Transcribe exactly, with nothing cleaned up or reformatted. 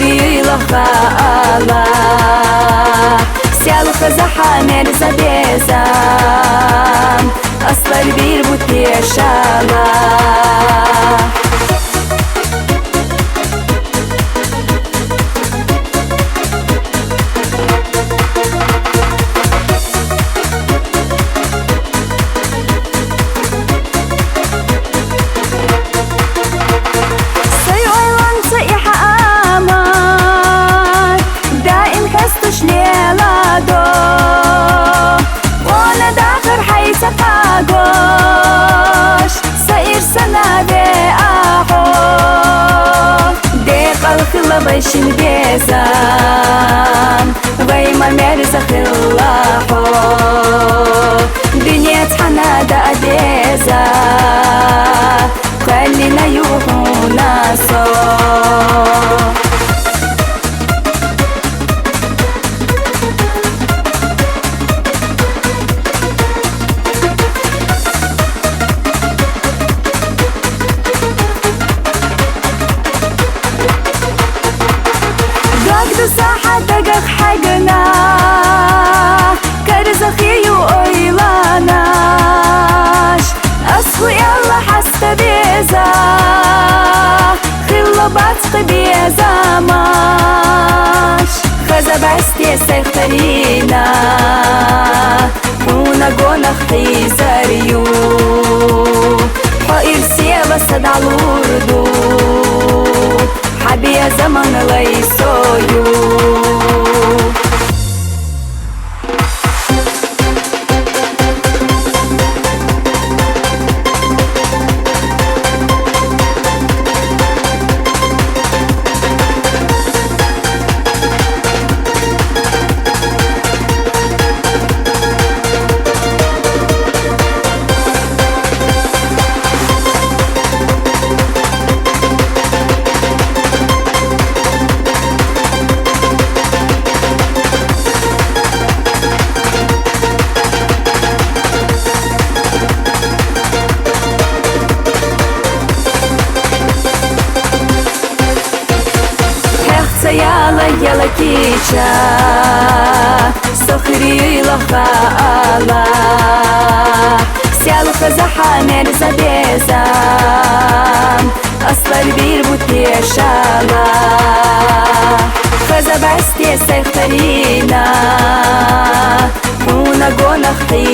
Илаха Аллах, сел хаза хӀамер за безам, аслар бир бутеш Аллах. Сай ойланса иха амар, даим хьестуш леладо. Она дахар хьайса хагош, са ирсана ве ахо. Декъал хила вайшин безам, вай ма мерза хила хо. Дуьне цхьана да беза, кхаллина юхуна со. Дог ду сахьат дагах хьагана, карзахи ю ойланаш. Ас ху Алла хьаста беза, хила бацкъ беза маш. Хаза басте сехтарина, хьуна гонах хьизар ю. Хьо ирсела садалурду, хьабия заман лайсою. Хехца яла яла кича, сохрила хаала. Сел хаза хьамер за безам, аслар бир бутешала. Хаза басте сехтарина, хьуна гонах хьи